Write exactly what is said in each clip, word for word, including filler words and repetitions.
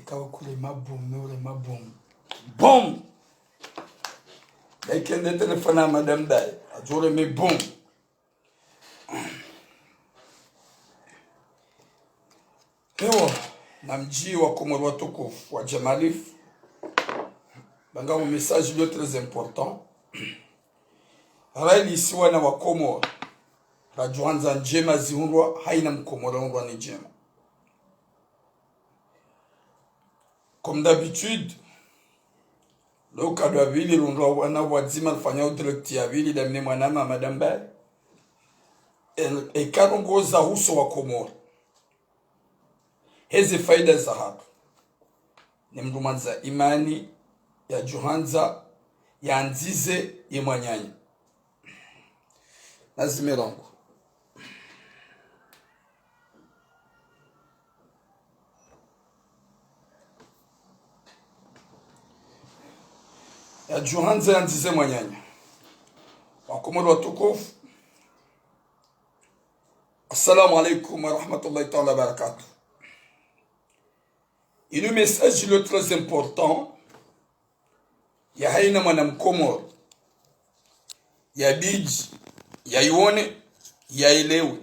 Kawa kule mabomu, ule mabomu. Bomu! Daike nde téléphone ya Madame Baye. Adjore me bomu. Ewa, namdji wa Komori watukufu wa Jamalifu. Banga mu message ulio très important. Raili si wana wa Komori. Radjuhandza ndjema zihundrwa, haina mkomori hundrwa ni ndjema. Comme d'habitude, lo kado ya pvili lundrwa wana wadzima lifanya direct ya pvili damine mwana mama Madame Baye. E, eka ndrongoo za huso wa Komori. Heze faida zahatru. Ne mndru mwandza imani yadjuhandza yandzize ye mwananya. Nazime rangu. Yadjuhandza yandzize mwananya. Wakomori watukufu. Assalamu alaikum wa rahmatullahi ta'ala wa barakatuh. Inu message lo très important. Ya haina mwana mkomori. Yabidi, yayiwone, yayilewe.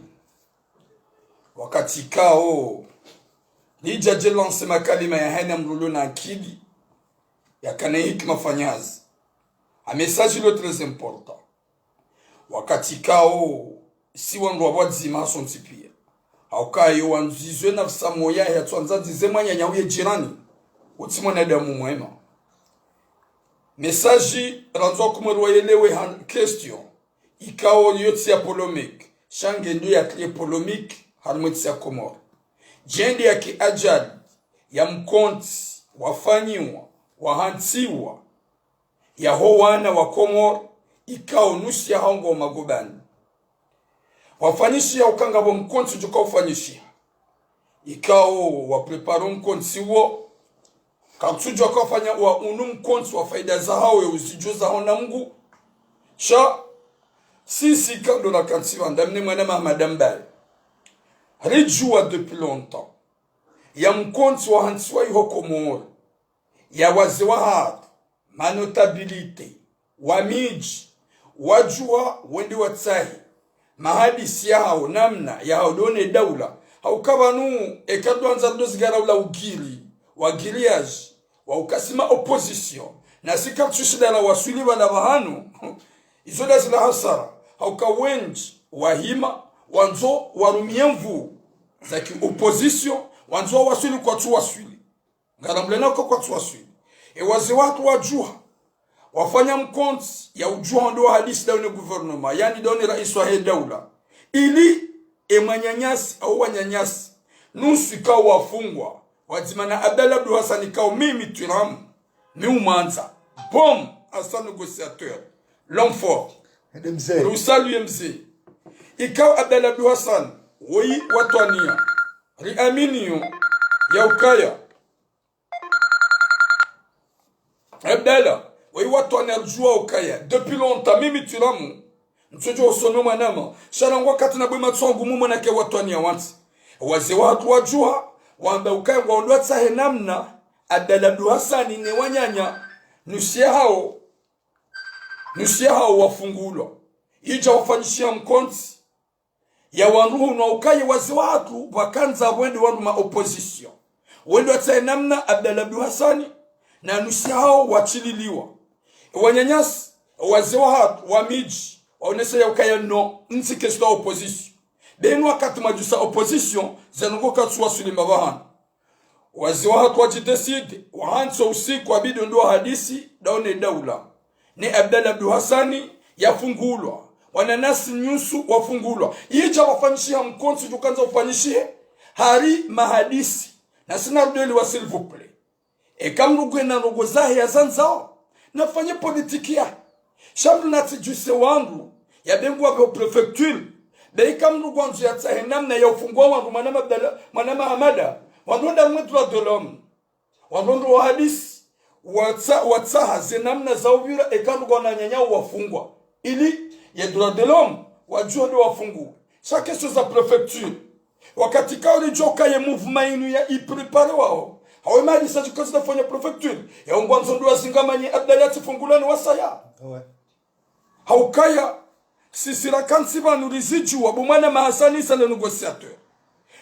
Wakati kao, nidja dje lancer makalima ya haina mndru lo na akili, yakana hikima fanyazi. A message lo très important. Wakati kao, si wandru wa pvwadzima hasontsi pia. Hauka yo wandzizwe nafsi moya yatsuandza ndzize mwananya uye jirani. Utsi mwanadamu mwema. Message randzo wakomori wayelewe han question. Ikao yo tsi ya polémique. Sha nge ndo ya clé polémique, harimwa entsi ya Komori. Djende ya ki ajali, ya mkontsi, wafanyiwa, wahantsiwa, yaho wana wa Komori, ikao nusu yahao ngo magobani. Wafanyishiha ukanga pvo mkontsi udjo ka ufanyishiha. Ikao wa préparer mkontsi wo, katsudjua ka ufanya wa unu mkontsi wa faida zahao ye uzidjo zaho na Mngu. Sha, sisi kado la kantsi pvanda mne mwana mama Madame Baye. Ridjua depuis longtemps. Ya mkontsi wahantsiwa iho Komori. Ya wazee wahatru, ma notabilité, wa midji, wadjuha wende watsahe mahadisi yahao namna yahao ndo ne daula, hauka pvanu eka ndo wandza ndo zigara ula ugiri, wa grillage, wa ukasi ma opposition, nasi kartsushindana waswili pvala pvahanu, izo nda zila hasara, hauka wendji, wahima, wandzo, warumie nvuu, za ki opposition, wandzo waswili kwatsu waswili. Ngaramlena ko kwatsu waswili. E wazee wahatru wadjuha. Wafanya mkontsi ya udjuha ndo wahadisi ndo ne gouvernement, yaani ndo ne raisi wahe daula. Ili e mwananyasi, au wananyasi. Nusu ikao wafungwa. Wadzima na Abdallah Abdou Hassan ikao mimi twiramu. Mi umwandza. Bomu, ancien négociateur. L'homme fort. Ede mze. Rusalu ye mze. Ikao Abdallah Abdou Hassan. Woyi watwaniya. Riaminiyo. Ya ukaya. Abdallah, woyi watwaniya ridjua ukaya. Depuis longtemps, mimi twiramu. Ntsodjo usome mwanama. Sha rangu wakati na bwe matso ngumu mwana ke watwaniya wantsi. Wazee wahatru wadjuha, wamba ukaya ngwaondo watsahe namna, Abdallah Abdou Hassan ne wananya, nusu yahao, nusu yahao wafungulwa. Idja wafanyishiha mkontsi, ya wandru hunu ukaya wazee wahatru, wakandza wende wandru ma opposition. Wende watsahe namna Abdallah Abdou Hassan, na nusu yahao watsililiwa. E wananyasi, e wazee wahatru, wa midji, waonesa ya ukaya no, ntsi kestwa opposition. Benu wakati mwadjusa opposition, zanu ngo katsu waswili mbapvahanu. Wazee wahatru wadjidécidé, wahantsi usiku wabidi ndo wahadisi, ndo ne daula. Ne Abdallah Abdou Hassan yafungulwa. Wananyasi nusu wafungulwa. Idja wafanyishiha mkontsi udjo kandza ufanyishihe, hari mahadisi. Nasi narudeliwa, s'il vous plaît. Eka mndru ngena ndrongoo zahe yazandzao, nafanye politiki yahe. Sha mndru natsidjuse wandru, ya be ngwapvo préfecture, be ika mndru ngwandzo yatsahe namna ya ufungua wandru mwana Abdallah, mwana Mahamada, wandru nda mwe droit de l'homme. Wandru ndo wahadisi, watsa-, watsaha ze namna za upvira, eka mndru ngwana wananya wafungwa. Ili, ye droit de l'homme, wadjuha ndo wafungua. Sha question za préfecture. Wakati kao ridjo kaya ye mouvement inu ya iprépare wao. Hawe mahadisi yadjo kazi nafanya préfecture. Ya ungwandzo ndo wazingamanye Abdallah yatsifungulwa no wasaya. Hawukaya, sisi rakantsi pvanu rizidjuwa, bo mwana Mahasani Isa le négociateur.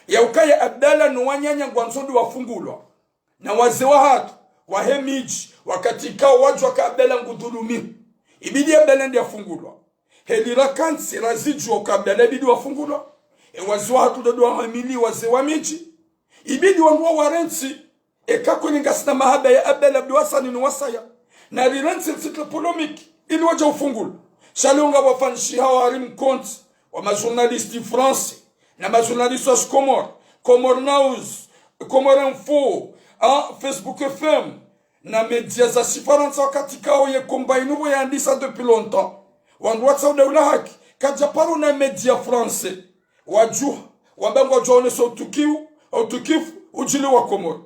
Ya ukaya Abdallah no wananya ngwandzo ndo wafungulwa. Na wazee wahatru, wahe midji, wakati ikao wadjuwa ka Abdallah ngudhulumiwa. Ibidi Abdallah nde yafungulwa. Heli rakantsi razidjuwa ka Abdallah ibidi wafungulwa. E wazee wahatru ndo ndo wahamili wazee wa midji. Ibidi wandru warantsi, eka kweli ngasina mahaba ya Abdallah Abdou Hassani no wasaya. Na rirantsi ritsi polémique, ili wadje ufungulwa. Sha leo ngapvo wafanyishiha wari mkontsi, wa ma journalistes français, na ma journalistes wa Comores, Comores News, Comores Info, ah, Facebook F M, na média za Shifarantsa wakati ikao ye combat inu pvo yandisa depuis longtemps. Wandru watsaha udaula haki, kadja paro na média français. Wadjuha, wamba ngwadjo onesa utukifu, utukifu, udjili wa Komori.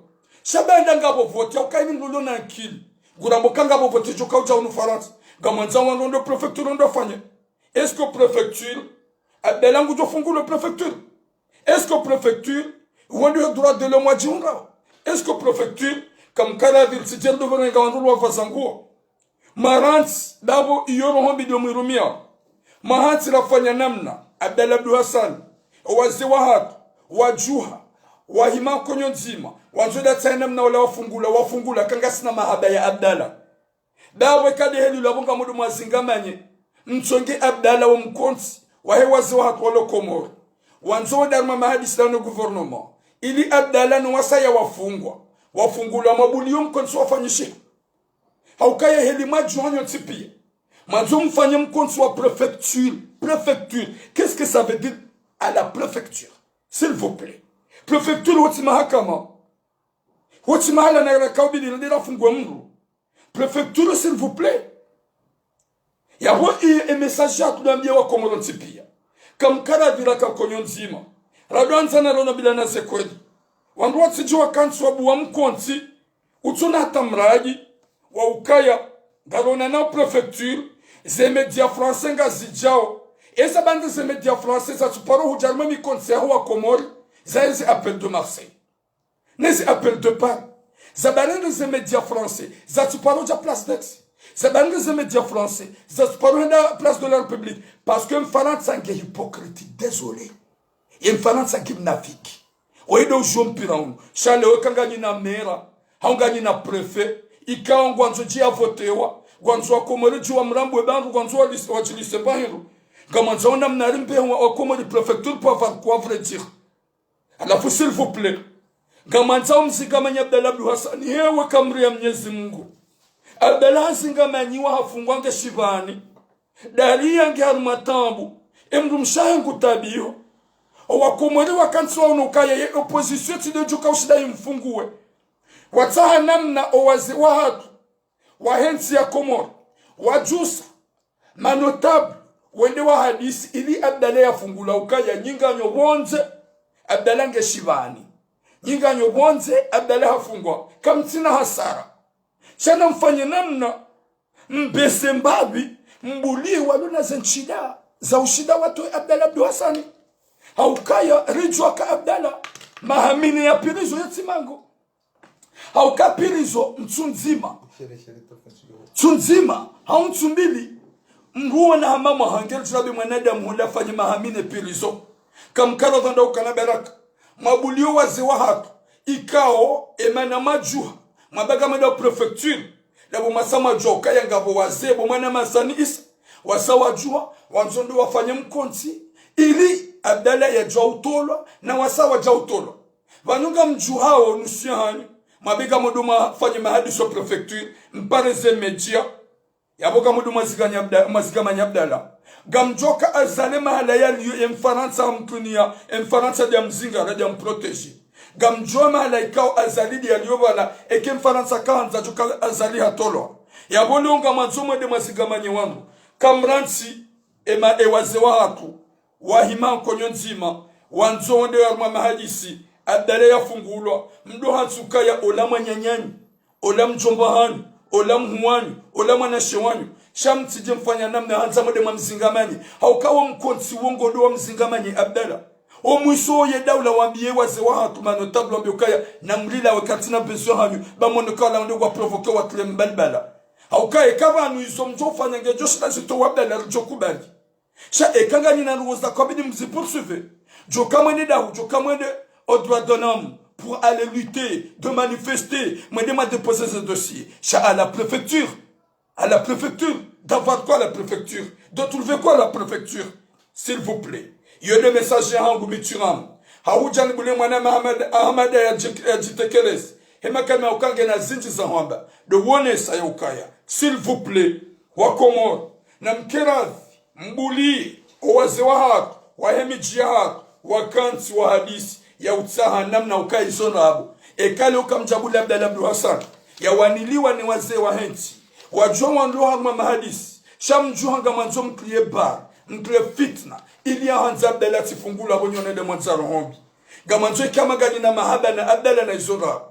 Sha baanda ngapvo vote, ya ukaya ini mndru ulio na akili. Ngurambao ka ngapvo vote, djo kaudja unu Farantsa. Ngamwandzo wandru ndo préfecture ndo wafanye. Est-ce que préfecture, Abdallah ngudjo fungulwa préfecture? Est-ce que préfecture, wandru ya droit de l'homme wadjihundrao? Est-ce que préfecture, kamkara ville, cité de Verenga wandru lwa vazanguo? Marantsi, dapvo iyo roho mbi ndo mwirumia. Marantsi rafanya namna, Abdallah Abdou Hassani, owazee wahatru, wadjuha, wahima konyo ndzima, wandzo datsahe namna wala wafungulwa, wafungulwa, ka ngasina mahaba ya Abdallah. Dapvo eka de heli lwapvo ngamdjo mwazingamanye, mtsonge Abdallah wo mkontsi, wahe wazee wahatru walo Komori. Wandzo wende harumwa mahadisi na no gouvernement, ili Abdallah no wasaya wafungwa, wafungulwa, mwabuliyo mkontsi wafanyishiha. Hawukaya heli mwadjuha nyontsi pia. Mwandzo mfanye mkontsi wa préfecture. Préfecture. Qu'est-ce que ça veut dire à la préfecture? S'il vous plaît. Préfecture wotsi mahakama. Wotsi mahala na yala kaubili na dira fungwe mndru. Préfecture, s'il vous plaît. Yapvo i, e message ya tunambia wa Komoro ntsi pia. Kamkara vira ka konyo ndzima. Radwanza na rona bila na ze kweli. Wandru watsidji wakantsi wabuwa mkontsi. Utsona hata mradi wa ukaya, ngarona na préfecture, ze média français ngazidjao. Eza bande ze média français zatsuparo hudja harumwa mikontsi yaho wa Komori, za ezi appel de Marseille. Nezi appel de Paris. Za barende ze média français, zatsuparo dja Place d'Aix. Za barende ze média français, zatsuparo henda Place de la République. Parce que Mfarantsa nge hypocrite, désolé. Ye Mfarantsa nge mnafiki. Oyi ndo ujo mpira unu. Sha leo eka nganyina maire, hau nganyina préfet, ikao ngwandzo dji ya votewa, ngwandzo wa Komori dji wa mrambo we bangu, ngwandzo wa lise, wa djilise mbahiro. Ngamwandzo ona mnari mbeho wa, wa Komori préfecture pour avoir quoi vrai dire. Halafu, s'il vous plaît, ngamwandzo mzingamanye Abdallah Abdou Hassani, hewe kamri ya Mnyezi Mungu. Abdallah hazingamanyiwa hafungwa nge shivani. Daria nge harumwa taabu. E mndru mshe wahe ngu taabiho. Owa Komori wakantsi waono ukaya ye opposition tsi ndo djo ka ushinda imfunguwe. Watsaha namna owazee wahatru wahe ntsi ya Komori, wadjusa, ma notable, wende wahadisi ili Abdallah yafungulwa ukaya nyi nganyo pvondze, Abdallah nge shivani. Nyi nganyo pvondze, Abdallah hafungwa. Kamtsina hasara. Sha namfanye namna mbese mbapvi, mbuliwa luna ze ntsida za ushinda watowe Abdallah Abdou Hassani. Haukaya ridjuwa ka Abdallah, maha mine ya prison ya tsimango. Hauka prison ntsu ndzima. Ntsu ndzima, hau ntsu mbili. Mndru wona hama mwaha ngeri djirabi mwanadamu hula fanye maha mine prison. Kamkara pvanda ukana baraka. Mwabuliyo wazee wahatru. Ikao, emana mwadjuha. Mwabaka mwenda préfecture. Dapvo mwasa mwadjuha ukaya ngapvo wazee bo mwana Masani Isa. Wasa wadjuha, wandzo ndo wafanye mkontsi. Ili Abdallah yadjuwa utolwa, na wasa wadja utolwa. Pvanu ngamdjuhao nusu ya hanyu. Mwabika mndru mwafanye mahadisi wa préfecture, mpare ze média. Yapvo ka mndru mwazikanya Abda-, mwazikamanya Abdallah. Ngamdjuwa ka Azali mahala yaliyo, e Mfarantsa hamtuniya, e Mfarantsa ndiya mzingara, ndiya mprotégé. Ngamdjuwa mahala ikao Azali ndiya liyo pvala, eka Mfarantsa kahandza djo ka Azali hatolwa. Yapvo leo ngamwandzo mwende mwazikamanye wandru. Kamrantsi, ema, ewazee wahatru, wahima nkonyo ndzima, wandzo wende harumwa mahadisi, Abdallah yafungulwa, mdo hantsi ukaya ola mwananyanyu, ola mdjomba hanyu, ola mhuu wanyu, ola mwanashe wanyu, sha mtsidje mfanya namna handza mwende mwamzingamanye, hauka wo mkontsi wo ngo ndo wamzingamanye Abdallah. Omwiso ye daula wambiye wazee wahatru, ma notables wambiye ukaya, namlilawe, karitsina besoin hanyu, ba mwono ukaya wala wende wa provoquer watriye mbalibala. Hauka eka pvanu izo mdjo ufanya ngedjo shinda zitowa Abdallah, ridjo kubali. Sha eka nganyina ndrongoo za kabidi mzi poursuivre. Djo ka mwende daho, djo ka mwende au droit de l'homme pour aller lutter, de manifester, mwende mwa déposer ce dossier. Sha à la préfecture. À la préfecture. D'avoir quoi à la préfecture? De trouver quoi à la préfecture? S'il vous plaît. Iyo nde message yahangu mi tiramu. Hahudja nibule mwana Mahamada, Ahamada ya djik-, ya djitekeleze. Hema kama ukaya ngena zindji za hwamba. Ndo wonesa ya ukaya. S'il vous plaît. Wa Komori. Namkeradhi. Mbuliye. Owazee wahatru. Wahe midji yahatru. Wakantsi wahadisi. Ya utsaha namna ukaya izo ndrabo. Eka leo kamdjabuli Abdallah Abdou Hassan. Ya waniliwa ni wazee wahe ntsi. Wadjuwa wandru harumwa mahadisi. Sha mdjuha ngamwandzo mtriye bar, mtriye fitna, ili ya hwandza Abdallah atsifungulwa, apvo nyi wone nde mwandza roho mbi. Ngamwandzo ikao nganyina mahaba na Abdallah na izo ndrabo.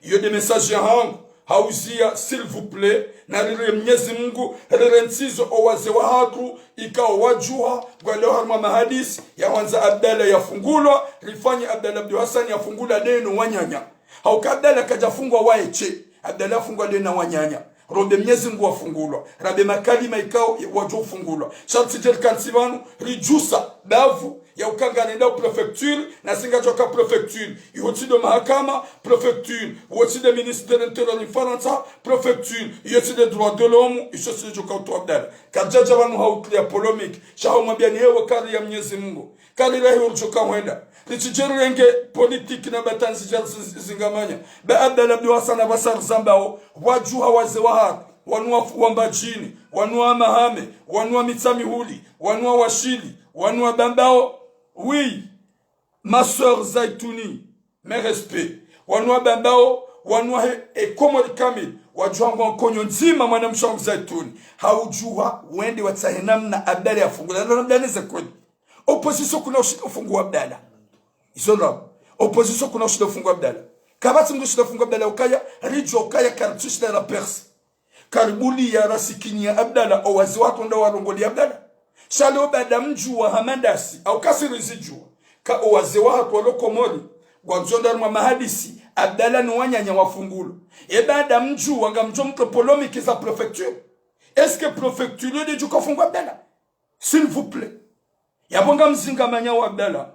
Iyo nde message yahangu, hauziya, s'il vous plaît, naririye Mnyezi Mungu, rirentsizo owazee wahatru, ikao wadjuha, ngwalio harumwa mahadisi, ya hwandza Abdallah yafungulwa, rifanye Abdallah Abdou Hassan yafungulwa nde no wananya. Hauka Abdallah kadjafungwa waye she. Abdallah afungwa nde na wananya. Rombe Mnyezi Mungu wafungulwa. Rambe makalima ikao wadjo ufungulwa. Sha ritsidje rikantsi pvanu, ridjusa bavu, ya ukaya ngarendao préfecture, na si ngadjoka préfecture. Iyo tsi ndo mahakama, préfecture. Uwo tsi nde ministre de l'Intérieur Farantsa, préfecture. Iyo tsi nde droit de l'homme, isho tsi ndjo ka utowa Abdallah. Kadjadja pvanu ha utriya polémique. Sha haumwambiani ewe kari ya Mnyezi Mungu. Kari lahi urudjo ka hwenda. Ritsidje rirenge politique na batanzi dja zi-, zingamanya. Ba Abdallah Abdou Hassan apvasa rizambao, wadjuha wazee wahatru, wanu wa fu-, wa Mbadjini, wanu wa Hamahame, wanu wa Mitsamihuli, wanu wa Washili, wanu wa Bambao. Oui, ma sœur Zaitouni, mes respects. Wanu wa Bambao, wanu wahe, e Komori kamili, wadjuha ngwa nkonyo ndzima mwanamshe wangu Zaitouni. Haudjuha, wende watsahe namna Abdallah yafungulwa. Lala namna neze kweli. Opposition kuna ushinda ufungu wa Abdallah. Izo ndrabo. Opposition kuna ushinda ufungu wa Abdallah. Kapvatsi mndru ushinda ufungu wa Abdallah ukaya, ridjo ukaya karitsushinda rapercer. Karibuliya rasikinya Abdallah, owazee wahatru nda warongoliya Abdallah. Sha leo baada mdjuwa hama ndasi, au ka si rizidjuwa. Ka owazee wahatru walo Komori, ngwandzo wende harumwa mahadisi, Abdallah no wananya wafungulwe. E baada mdjuwa ngamdjo mtriye polémique za préfecture. Est-ce que préfecture yo nde djo ka ufungu Abdallah? S'il vous plaît. Yapvo ngamzingamanya wa Abdallah,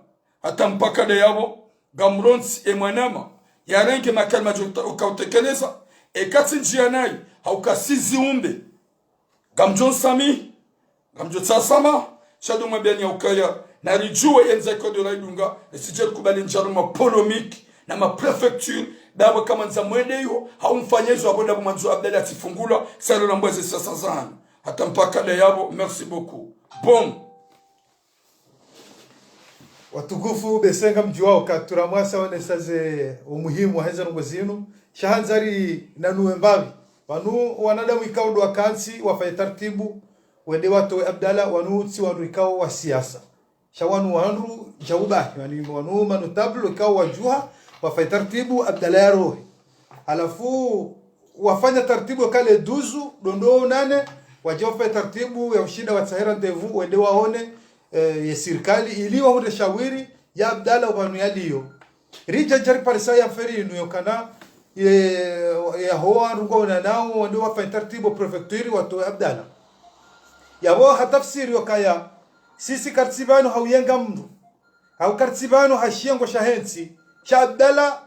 hata mpaka nde yapvo, ngamrontsi e mwanama, yarenge makalima djo uta-, uka utekeleza, eka tsi ndjiya nayi, hauka si ziumbe. Ngamdjo nsamihi, ngamdjo tsaha swamaha, sha ndo mwambiani ya ukaya, naridjuwe yendza ikodo la idunga, ritsidje rikubali ndjaro ma polémique, na ma préfecture, ndapvo kamwandza mwende iho, hau mfanye izo apvo ndapvo mwandzo Abdallah atsifungulwa, salo na mbweze siasa zahanyu. Hata mpaka nde yapvo, merci beaucoup. Bon. Watukufu, bese ngamdjuwao ka tsi ramwasa wonesa ze umuhimu wa heze ndrongoo zinu. Sha handza ri nanuwe mbapvi. Wanu wanadamu ikao ndo wakantsi wafanye taratibu, wende watowe Abdallah, wanu tsi wandru ikao wa siasa. Sha wanu wandru dja ubahi, wani wanu ma notables ikao wadjuha, wafanye taratibu, Abdallah yarohe. Halafu, wafanya taratibu yaka le douze, ndo ndo nane, wadja wafanye taratibu ya ushinda watsahe rendez-vous, wende waone, eh, ye sirikali, ili wahundre shawiri ya Abdallah opvanu yaliyo. Ridja dja riparisa ye affaire inu yokana, ye, yaho wandru ngwaonanao, wende wafanye taratibu préfecture watowe Abdallah. Yapvo ha tafsiri yokaya, sisi karitsi pvanu ha uyenga mndru. Hau karitsi pvanu ha shiyengo shahe ntsi. Sha Abdallah,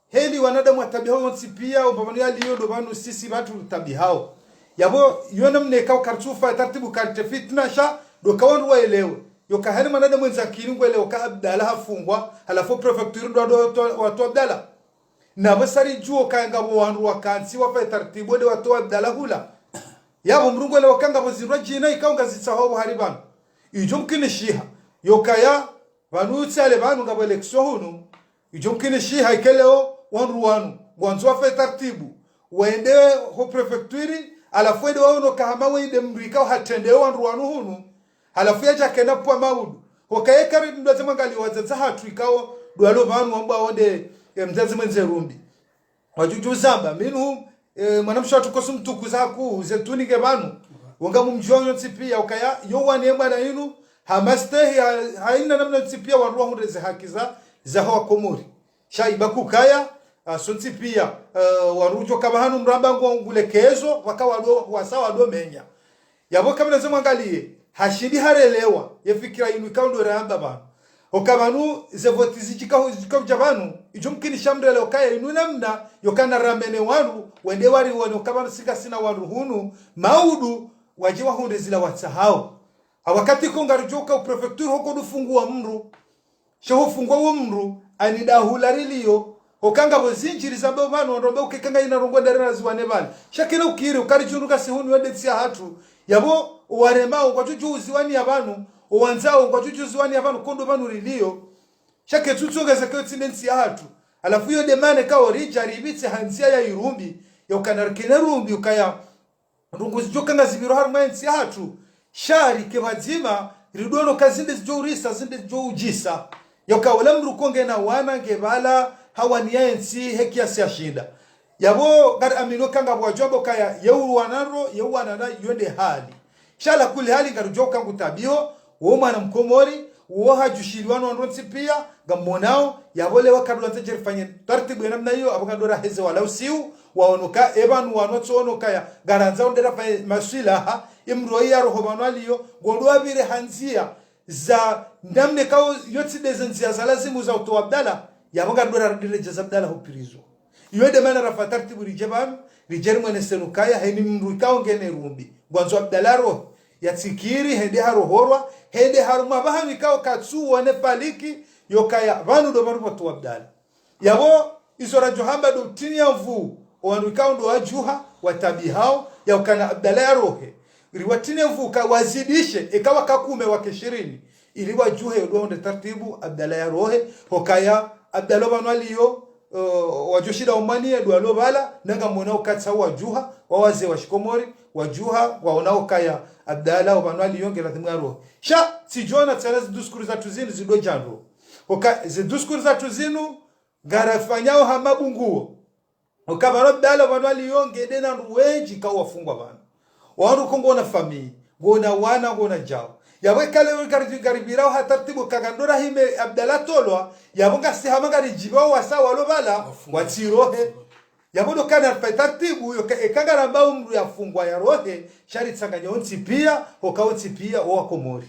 heli wanadamu watabihao wontsi piya, opvanu yaliyo ndo pvanu sisi pvatru tabihao. Yapvo, yo namna ikao karitsufa taratibu karitse fitna sha, ndo ka wandru waelewe. Yoka hali mwanadamu wendza akili ngwelewo ka Abdallah hafungwa, halafu préfecture ndo wado to-, watowa Abdallah. Napvo sa ridjuwo ka ngapvo wandru wakantsi wafanye taratibu wende watowe Abdallah hula. Yapvo mndru ngwelewo ka ngapvo zindru djina ikao ngazitsaho pvo hari pvanu. Idjo mkinishiha. Yokaya, pvanu tsi ale pvanu ngapvo élection hunu. Idjo mkinishiha ike leo wandru wanu ngwandzo wafanye taratibu, wende ho préfecture, halafu wende waono ka hama wende mndru ikao hatrende wandru wanu hunu, halafu yadja kena pvwa maudu. Hokaya kari mndru aze mwangalie wadzadze hatru ikao ndo walo pvanu wambwa wonde, eh, mdzadze mwendze rumbi. Wadjudju zamba, minhum, eh, mwanamshe watru kosu mtukuza haku, Zaitouni nge pvanu. Wo ngamumdjuwao nyontsi piya, ukaya, yo wani ye mwana inu, Ha mastehi, ha, haina namna yontsi pia wandru wahundre ze haki za, zaho wa Komori. Sha iba kukaya, ah, sontsi pia, eh, wandru udjo kaba hanu mramba ngo ngulekezo, waka wado, wasa wado menya. Yapvo kabla nze mwangaliye, hashindi harelewa, ye fikira inu ikao ndo ramba pvanu. Oka pvanu, ze voti zidjika hu, zidjika udja pvanu, idjo mkinisha mrelewa kaya inu namna, yokana ramene wandru, wende wari wone, oka pvanu sika sina wandru hunu, maudu, wadje wahundre zila watsahao. Ha wakati ko ngaridjoka u préfecture hoko ndo fungua mndru. Sha ho fungua wo mndru, ani dahula rilio. Hoka ngapvo zindji rizambao pvanu, wandru wambe uke kanga ina ndrongoo ndari raziwane pvale. Sha kena ukiri, ukari djundru kasi hunu yende ntsi yahatru. Yapvo, owaremao, ngwadjo djo uziwani ya pvanu, owandzao, ngwadjo djo uziwani ya pvanu, ko ndo pvanu rilio. Sha ketsu tsongeza ke tsi nde ntsi yahatru. Halafu yo nde mana ikao ridja ripvitse ha ndzia ya irumbi, ya ukana rikene rumbi, ukaya, ndrongoo zidjoka ngazipviro harumwa entsi yahatru, sha rike pvadzima, ridjono ka zinde zidjo urisa, zinde zidjo udjisa. Yoka ola mndru ko ngena wana nge pvala hawaniya entsi he kiasi ya shinda. Yapvo ngari amino kanga pvwadjo amba kaya, ye uwana ro, ye uwana na, yo nde hali. Sha ala kulli hali ngaridjo ka ngu tabiho, wo mwana mkomori, wo hadjushiliwa no wandru wontsi pia, ngamonao, yapvo lewa kadwa nze djerifanye tartibu ya namna iyo, apvo kadwa raheze wala usiu, waonoka, epvanu wanu watsoonoka ya, ngarandzao nde rafanye maswilaha, imroi ya roho pvanu aliyo, ngondo wapvire ha ndzia, za namna ikao yotsi nde ze ndzia za lazimu za utowa Abdala, yapvo ngaridjo rarudi redjeza Abdala ho prison. Iyo nde mana rafa tartibu ridje pvanu, ridje rimwonese nukaya, heni mndru ikao ngena irumbi. Ngwandzo Abdala rohe, yatsikiri, hende harohorwa, hende harumwa pvahanu ikao katsu wone faliki, yokaya pvanu ndo pvanu pvatowa Abdala. Yapvo, izo radjo hamba ndo utini ya nvu, owandru ikao ndo wadjuha, watabihao, ya ukana Abdala ya rohe. Riwatini ya nvu ka wazidishe, eka waka kume wake shirini. Ili wadjuhe, ndo wonde tartibu, Abdala ya rohe, hokaya, Abdala pvanu aliyo, eh, wadjo shinda umwaniye, ndo alo pvala, nanga mwona ukatsa wadjuha, wa wazee wa shikomori, wadjuha, waona ukaya, Abdala, pvanu aliyo, nge lazimu ya rohe. Sha, tsidjona tsena zi discours zatru zinu, zido djando. Hoka, zi discours zatru zinu, ngarafanyao ha mabunguo. Oka pvanu Abdala pvanu aliyo ngende na wandru wendji ikao wafungwa pvanu. Wandru ko ngona famille, ngona wana, ngona djao. Yapvo eka leo ngari, ngaripvirao ha tartibu ka ngandora hime Abdala tolwa, yapvo ngasi hama ngaridjipvao wasa walo pvala, watsirohe. Yapvo ndo kana rifanye tartibu, yoka, eka ngaramba umndru yafungwa ya rohe, sha ritsanganya ontsi pia, hoka ontsi pia, owa Komori.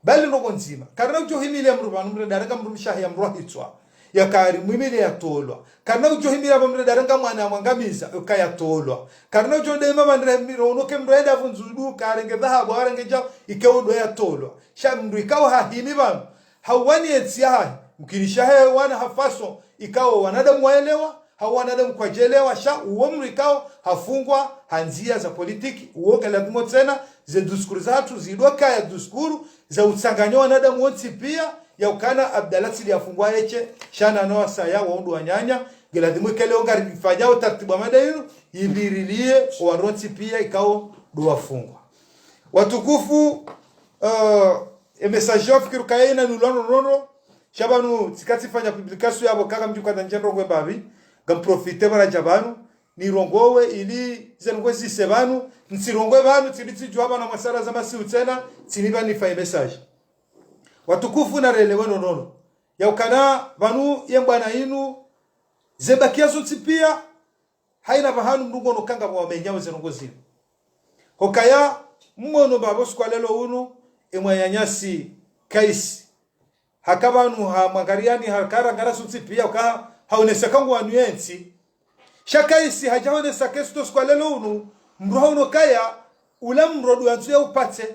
Bali ndrongoo ndzima. Karina udjo himile mndru pvanu mndru ndarenga mndru mshahe ya mndru wa hitswa. Yaka rimwimile ya tolwa. Karina udjo himile pvanu mndru ndarenga mwana ya mwangamiza, yoka ya tolwa. Karina udjo ndema pvanu mndru himile unoke mndru yenda pvundzudu, karenge dhahabu, karenge djao, ike udo ya tolwa. Sha mndru ikao hahimi pvanu, hawani entsi yahahe, mkinisha he wana ha façon, ikao wanadamu waelewa, hau wanadamu kwadjelewa, sha uwo mndru ikao hafungwa ha ndzia za politiki, uwo nge lazimu tsena, ze discours zatru zido kaya discours za utsanganya wanadamu wontsi pia, ya ukana Abdala tsi nde yafungwa yeshe, sha na no wasaya, wao ndo wananya, nge lazimu ike leo ngarifanyao tartibu ya mada inu, ipvirilie, owandru wontsi pia, ikao ndo wafungwa. Watukufu, eh, e message yo fikiri kaya ina nulwa nonono, sha pvanu tsika tsifanya publication yapvo kaka mdji kwandza ndje ndrongoo mbapvi, ngam profiter pvanu dja pvanu, nirongowe ili ze ndrongoo zise pvanu, ntsirongowe pvanu, tsili tsidjuwa pvanu mwasala za masihu tsena, tsini pvanu nifanye message. Watukufu narelewe nonono. Ya ukana pvanu ye mbwana inu, ze bakia zontsi pia, haina pvahanu mndru ngono kanga pvwa wamenyao ze ndrongoo zinu. Hokaya, mmono mbapvo siku wa leo unu, e mwananyasi, Kaisi. Haka pvanu ha mwangariani, haka rangara sontsi pia, uka haonesa ka nguwanu yentsi. Sha Kaisi, hadja haonesa ke sito siku wa leo unu, mndru haono kaya, ula mndru ndo yandzo ya upatse.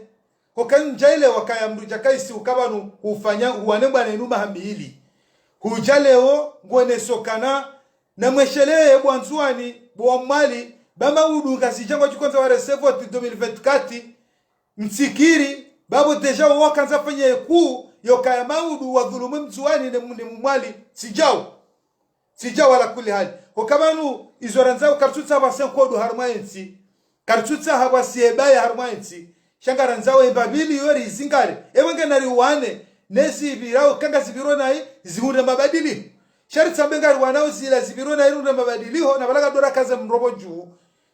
Hoka ndjaelewa kaya mndru dja Kaisi, uka pvanu hufanya, huwane mbwana inu maha mili. Hudja leo, nguoneso kana, na mwesheleye bo Wandzuwani, bo wa Mwali, ba Maudu ngazidja ngwadjo kandza wa recevoir ti deux mille vingt-quatre, mtsikiri, bapvo déjà wo wakandza fanye ku, yokaya Maudu wadhulumu Mndzuwani ne mu-, ne Mmwali, tsidjao. Tsidjao ala kulli hali. Hoka pvanu, izo randzao karitsutsaha pvwase nkodo harumwa entsi. Karitsutsaha pvwase ebaya harumwa entsi. Sha ngarandzao embapvili yo rizingare. Ewe nge nariwane, ne zipvirao, kanga zipviro nayi, zihundre mabadiliho. Sha ritsambe ngariwanao zila zipviro nayi rihundre mabadiliho, na pvala kadora kaze mrobo dju.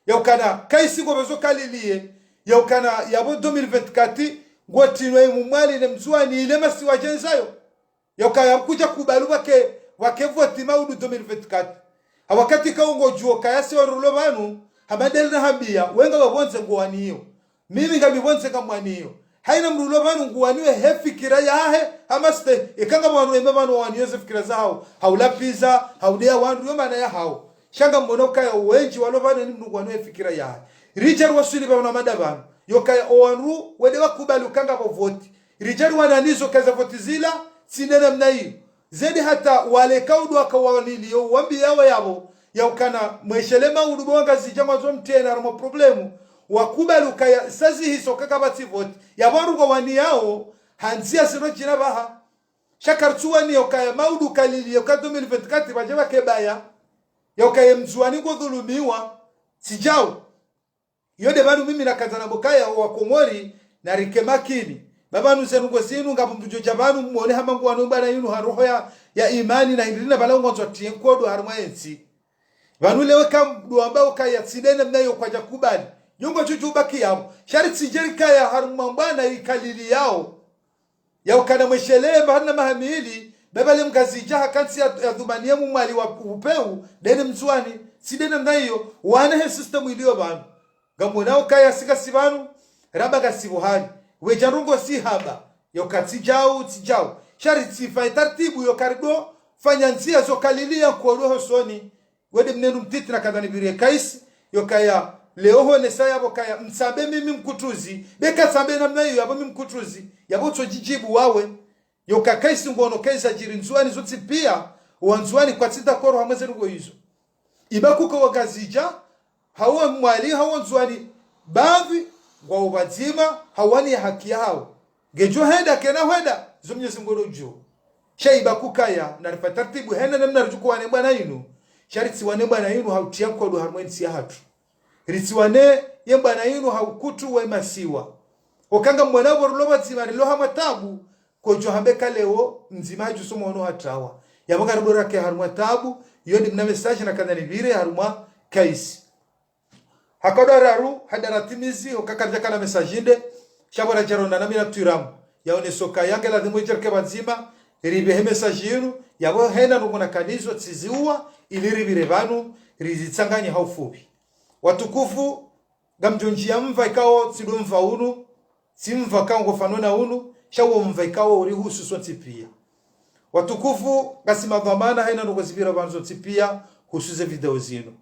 Ya ukana, Kaisi ngopvezo kaliliye. Ya ukana, yapvo deux mille vingt-quatre, Ngotrilwa ye Mmwali ne Mndzuani ile masiwa djendzayo. Yokaya kudja kubali pvake, pvake voti maudu deux mille vingt-quatre. Ha wakati kawo ngodjuo kaya si wandru rilo pvanu, hama ndeli nahambiya, wenga wapvondze ngwawaniyo. Mimi ngami pvondze ngamwaniyo. Hayina mndru rilo pvanu nguwaniyo he fikira yahahe, hama site, eka ngapvo wandru wema pvanu wawaniyo ze fikira zahawo. Haulapviza, haudeya wandru yo maana yahawo. Sha ngamwono kaya wendji walo pvanu ni mndru nguwaniyo he fikira yahahe. Ridja riwaswili pvanu mada pvanu. Yokaya owandru wende wakubali uka ngapvo voti. Ridja riwananizo kaza voti zila, tsi nde namna iyo. Zende hata wale kaudu wakawaniliyo, wambiyawo yapvo, yaukana mweshelee maudu bo Wangazidja ngwandzo mtriye harumwa problème, wakubali ukaya sazi hizo kakapvatsi voti. Yapvo wandru ngwawaniyawo, ha ndziya zilo djina pvaha. Sha karitsuwaniya ukaya maudu kaliliyo ka deux mille vingt-quatre pvadje pvake baya. Yaukaya Mndzuani ngodhulumiwa, tsi djau. Iyo nde pvanu mimi nakandza nambe kaya owa Komori narike makini. Ba pvanu ze ndrongoo zinu ngapvo mndru djodja pvanu mwone hama nguwano mbwana yinu ha roho ya, ya imani na hindri na pvala ngwandzo atriye nkodo harumwa yentsi. Pvanu leo ka mndru wamba ukaya tsi nde namna iyo kwadja kubali. Nyongo djudju baki yapvo. Sha ritsidje rikaya harumwa mbwana ikaliliyawo. Yaukana mweshelee mahana maha mili, ba pvale Mngazidja hakantsi ya, yadhumaniye Mmwali wa upvewu, nde ne Mndzuani, tsi nde namna iyo, wana he système iliyo pvanu. Ngamwonao kaya si ngasi pvanu, ramba ngasi pvo hali. Wedja ndrongoo si hamba, yoka tsi djau, tsi djau. Sha ritsifaye taratibu yoka rido fanya ndziya zo kaliliya nkodo hosoni. Wende mnenu mtiti nakandza nipviriye Kaisi, yokaya, leo honesa yapvo kaya, mtsambe mimi mkutruzi, be katsambe namna iyo yapvo mimi mkutruzi, yapvo tsodjidjibu wawe. Yoka Kaisi ngono keza djiri Ndzuani zontsi piya, Wandzuani kwatsi d'accord hamwe ze ndrongoo izo. Iba kuka Wangazidja, hawu Mmwali, hawu Ndzuani, bapvi, ngwawo pvadzima, hawaniya haki yahawo. Ngedjo henda kena hwenda, zo Mnyezi Mngu ndo udjuo. Sha iba kukaya, narifaye taratibu hena namna ridjo kuwane mbwana yinu. Sha ritsiwane mbwana yinu ha utriya nkodo harumwa yentsi yahatru. Ritsiwane ye mbwana yinu ha ukutru we masiwa. Oka ngamwonao pvo rilo pvadzima rilo hamwa tabu, kodjo hamba ka leo, mdzima hadjuso mwono hatrawa. Yapvo ngarido rake harumwa tabu, iyo nde mna message nakandza nipvire harumwa Kaisi. Hakado araru, hada ratimizi, hoka karidja kana message nde, sha pvo radjaronda na mina twiramu. Yaoneso kaya nge ladhimu idjereke pvadzima, ripvehe message yinu, yapvo hena ndrongoo nakanizo, tsiziuwa, ili ripvire pvanu, rizitsanganye ha ufupvi. Watukufu, ngamdjo ndjiya mva ikao, tsido mva unu, tsi mva kao ngofanana na unu, sha wo mva ikao urihusu sontsi piya. Watukufu, ngasi madhwamana hayina ndrongoo zipvira pvanu zontsi piya, husu ze video zinu.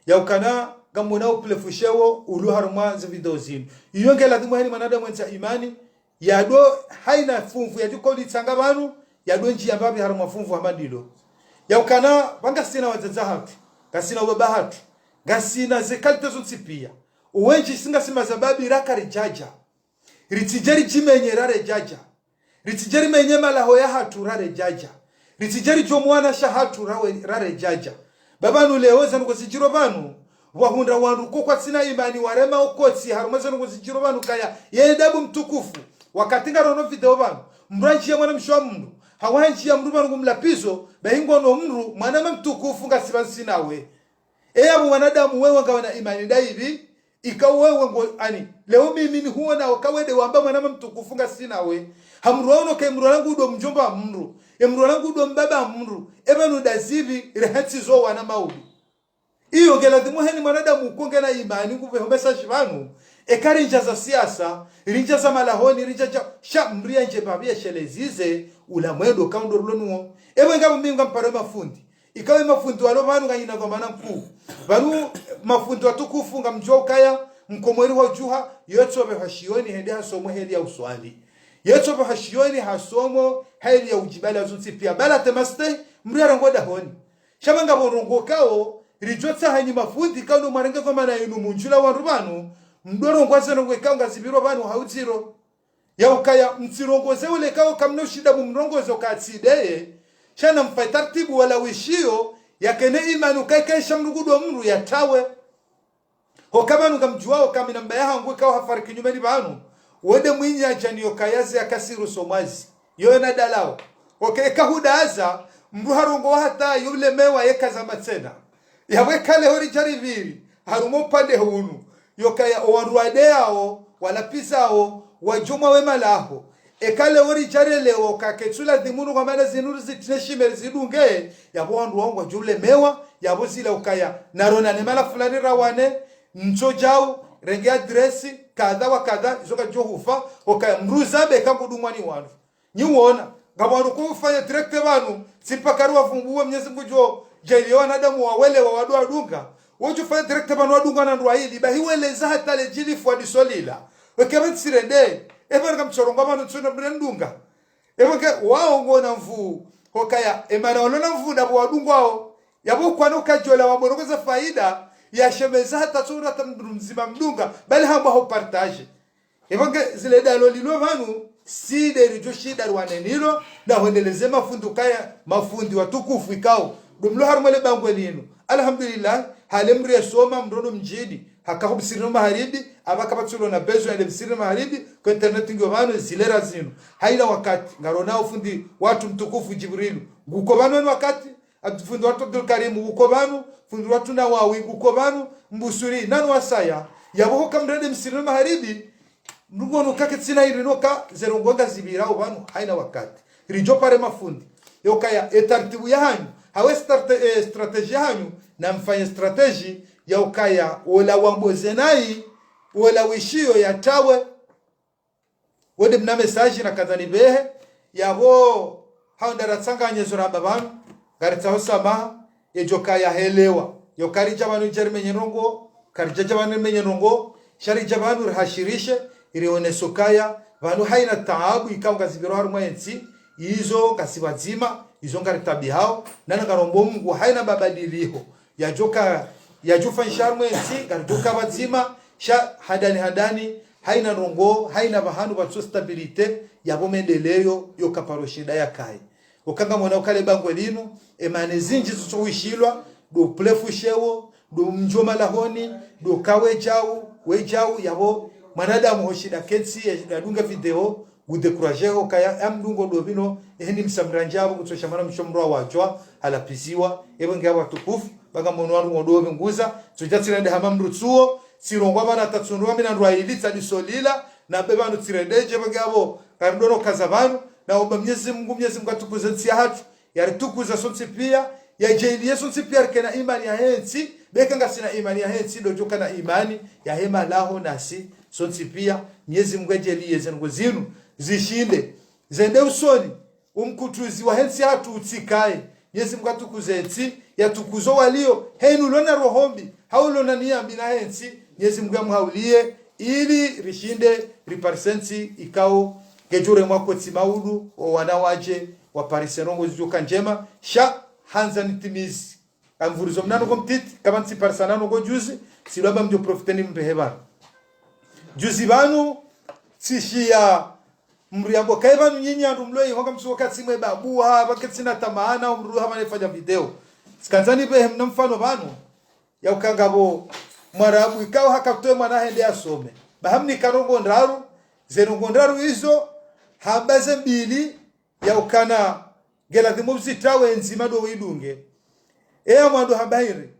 Yaukana, ngamwonao uplefu shewo, ulo harumwa ze video zinu. Iyo nge ladhimu hayina mwanadamu yentsi ya imani, yado hayina funvu yadjo kolitsanga pvanu, yado ndjiya mbapvi harumwa funvu hama ndilo. Yaukana, pvangasina wadzadze hatru, ngasina ubaba hatru, ngasina ze kalite zontsi piya. Owendji si ngasi mazababi raka ridjadja. Ritsidje ridjimenye raredjadja. Ritsidje rimenye malaho yahatru raredjadja. Ritsidje ridjo mwana shahatru rawe, raredjadja. Ba pvanu leo ze ndrongoo zidjiro pvanu, wahundra wandru ko kwatsina imani warema okotsi harumwa ze ndrongoo zidjiro pvanu kaya, ye ndabu mtukufu. Wakati ngarono video pvanu, mndru handjiya mwanamshe wa mndru, hawu handjiya mndru pvanu ngumlapvizo, bahi ngono mndru, mwanama mtukufu ngasi pvanu si nawe. Eya bo mwanadamu wewe ngawe na imani ndayipvi, ika wewe ngo, ani, leo mimi nihuona oka wende wamba mwanama mtukufu ngasi nawe. Ha mndru waono ke mndru walangu udo mdjomba mndru. E mndru walangu udo mbaba mndru. Eba nudazipvi, rehantsi zo wana maudu. Iyo nge ladhimu hayina mwanadamu uko nge na imani ngupveho message pvanu. Eka rindja za siasa, rindja za malahoni, rindja dja, sha mndru yandje pvapvi yashelezeze, ula mwendo kaundo rulo nuwo. Eba ngapvo mimi ngamparo mafundi. Ikawe mafundi walo pvanu nganyina dhwamana nkuu. Pvanu mafundi watukufu ngamdjuwa ukaya, mkomori wa udjuha, yetsopve ha shioni hende hasomo heli ya uswali. Yetsopve ha shioni hasomo heli ya udjibali zontsi piya. Bala temaste, mndru yarango dahoni. Sha pvanga pvo ndrongoo kao, ridjotsaha nyi mafundi kao no mwarenge dhwamana yinu mundjula wandru pvanu, mdo rongoa ze ndrongoo ikao ngazipviro pvanu ha udziro. Yaukaya mtsirongoze ule kao kamna ushinda mumrongoze uka tsi ndeye. Sha namfaye taratibu wala wishiyo, yakene imani uka ikaisha mndru ngudo mndru yatrawe. Hoka pvanu ngamdjuwao ka mi na mbaba yahangu ikao hafariki nyumeni pvanu. Wende mwinyi adjani yoka yaze yakasiru somwazi. Yoyo na dalao. Oke eka hudaza, mndru harongoa hata yo ulemewa yeka za matsena. Yapvo eka leo ridja ripviri, harumwa upande hunu. Yokaya owandru wadeyao, walapvizao, wadjomwa we malaho. Eka leo ridjarelewa uka ketsu ladhimu nu kwa mana zinu rizitine shime rizidunge, yapvo wandru wao ngwadjo ulemewa, yapvo zila ukaya, narona ne mala fulani rawane, ntso djau, renge adresi, kadha wa kadha, izo kadjo hufa, ukaya mdru zabe ka ngudungwa ni wandru. Nyi wona, ngapvo wandru kufanya direct pvanu, tsi mpaka riwavumbuwe Mnyezi Mngu djo, djaaliye wanadamu wawelewa wandru wadunga. Wodjo fanya direct pvanu wadunga na ndru wayili, ba hiweleza hata ledjili fwa diso lila. Weke pvanu tsirende, epvanu kamtsorongoa pvanu ntsuna mdru ndunga. Epvanu ke, wao ngona nvuu, hukaya, emana walo na nvuu ndapvo wadungwao. Yapvo kwana ukadjola wamborongoza faida, yashemeza hata tsura hata mdru mdzima mdunga, bali hamba ho partage. Epvanu ke zile ndalo lilo pvanu, si nde ridjo shinda riwane nalo, na hwendeleze mafundi ukaya, mafundi watukufu ikao. Ndo mlo harumwa le bangwe linu. Alhamdulillah, hale mdru yasoma, mdru ndo mdjini. Haka ho msirini maharibi, apvaka pvatsulo na besoin yende msirini maharibi, ko internet ngiyo pvanu, zile ra zinu. Haina wakati, ngarona fundi watru mtukufu Djibrilu. Nguko pvanu haina wakati, Abdu-, fundi watru Abdul Karimu nguko pvanu, fundi watru Nawawi nguko pvanu, Mbusuri, nanu wasaya. Yapvo hoka mdru yende msirini maharibi, mdru ngono kake tsina iri noka, ze ndrongoo ngazipvirao pvanu, haina wakati. Ridjo pare mafundi. Yokaya, e taratibu yahanyu, hawe strate-, e stratégie yahanyu, na mfanye stratégie, ya ukaya, ola wamboze nayi, ola wishiyo yatawe, wende mna message na kadzani behe, yapvo hau ndara tsanganye zo ramba pvanu, ngaritsaho samaha, yedjo kaya helewa. Yoka ridja pvanu ridja rimenye ndrongoo, karidja dja pvanu rimenye ndrongoo, sha ridja pvanu rihashirishe, irioneso kaya, pvanu haina taabu ikao ngazipviro harumwa entsi, izo ngasi pvadzima, izo ngaritabihao, nana ngarombo Mngu haina mabadiliho. Yadjoka, yadjofanyisha harumwa entsi, ngaridjoka pvadzima, sha handani handani, haina ndrongoo, haina pvahanu pvatso stabilité, yapvo mendeleo, yoka paro shinda yakaye. Uka ngamwona uka le bangwe linu, emana zindji zitso wishilwa, ndo plefu shewo, ndo mdjo malahoni, ndo kawe djau, we djau, yapvo, mwanadamu ho shinda kentsi, ya, yadunga video, ngudécouragé ho kaya, ya mdungo ndo pvino, eheni msamrandja pvo kutsosha mana msho mdru wadjwa, halapviziwa, epvo nge apvo watukufu, ba ngamwono wandru ngondo pvi nguza, tsodja tsirende hama mdru tsuo, tsirongoa pvanu hata tsundrwa mi na ndru wayili tsa diso lila, na be pvanu tsirende dje pvo nge apvo, karindo no kaza pvanu, na omba Mnyezi Mngu, Mnyezi Mngu atukuze ntsi yahatru, yaritukuza sontsi pia, yadjaaliye sontsi pia rikena imani yahe ntsi, beka ngasina imani yahe ntsi, ndo djoka na imani, yahe malaho nasi, sontsi pia, Mnyezi Mngu yadjaaliye ze ndrongoo zinu, zishinde, zende usoni, umkutuzi wahe ntsi yahatru utsikaye, Mnyezi Mngu atukuze ntsi, yatukuzo walio, henu lona roho mbi, hau lona nia mbi nahe ntsi, Mnyezi Mngu yamhauliye, ili rishinde, riparise ntsi, ikao, ngedjo remwa kotsi maudu, o wana wadje, waparise ndrongoo zidjoka ndjema, sha handza nitimizi. Amvurizo mna ndrongoo mtiti, kama ntsiparisa na ndrongoo juzi, tsilwamba mdjo profité nimbehe pvanu. Juzi pvanu, tsishiya mdru yambo kaye pvanu nyinyi wandru mlo iho ngamsuo katsi mwe babuha, pvake tsina tamana, mdru hama nefanya video. Tsikandza nibehe mna mfano pvanu, ya uka ngapvo mwarabu ikao haka utowe mwana hende yasome. Ba hamnika ndrongoo ndraru, ze ndrongoo ndraru izo, hamba ze mbili, ya ukana, ngeladhimu uzitawe ndzima ndo widunge. Eya mwando hamba hindri,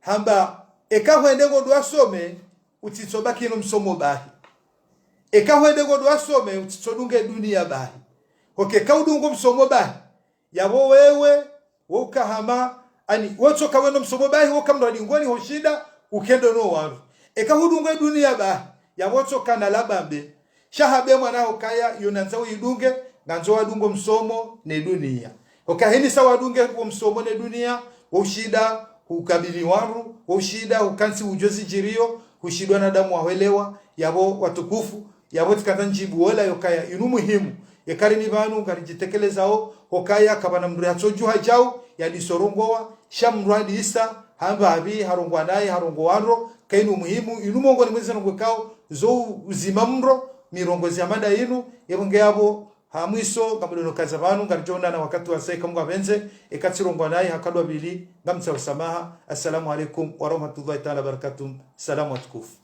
hamba, eka hwende ngondo wasome, utsitso baki no msomo bahi. Eka hwende ngondo wasome, utsitso dunge dunia bahi. Hoka eka udungo msomo bahi, yapvo wewe, wo uka hama, ani, wotsoka weno msomo bahi, woka mdru wa dingoni ho shinda, ukendo no wandru. Eka hudungo dunia bahi, yapvo tsoka na labambe. Sha habe mwana hukaya, yo nandza uyidunge, ngandzo wadungo msomo ne dunia. Hoka hini sa wadunge wo msomo ne dunia, wo ushinda hukabili wandru, wo ushinda hukantsi udjo zidjiriyo, hushindwa na damu wahwelewa, yapvo watukufu, yapvo tsikandza ndjibu wola yokaya inu muhimu. Yeka rini pvanu ngaridjitekelezao, hokaya kapvana mdru yatsodjuha djau, yadisorongowa, sha mdru hadisa, hamba apvi, harongowa naye, harongowa ndro, ka inu muhimu, inu mongoni mwa ze ndrongoo ikao, zo uzima mdru, mirongozi ya mada inu, yapvo nge yapvo, ha mwiso, ngamdjo no kaza pvanu, ngaridjo onana wakati wasaya eka Mngu hapvendze, eka tsirongowa naye, hakadwa pvili, ngamtsaho samaha. Assalamu alaikum warahmatullahi taala wabarakatuh. Salamu watukufu.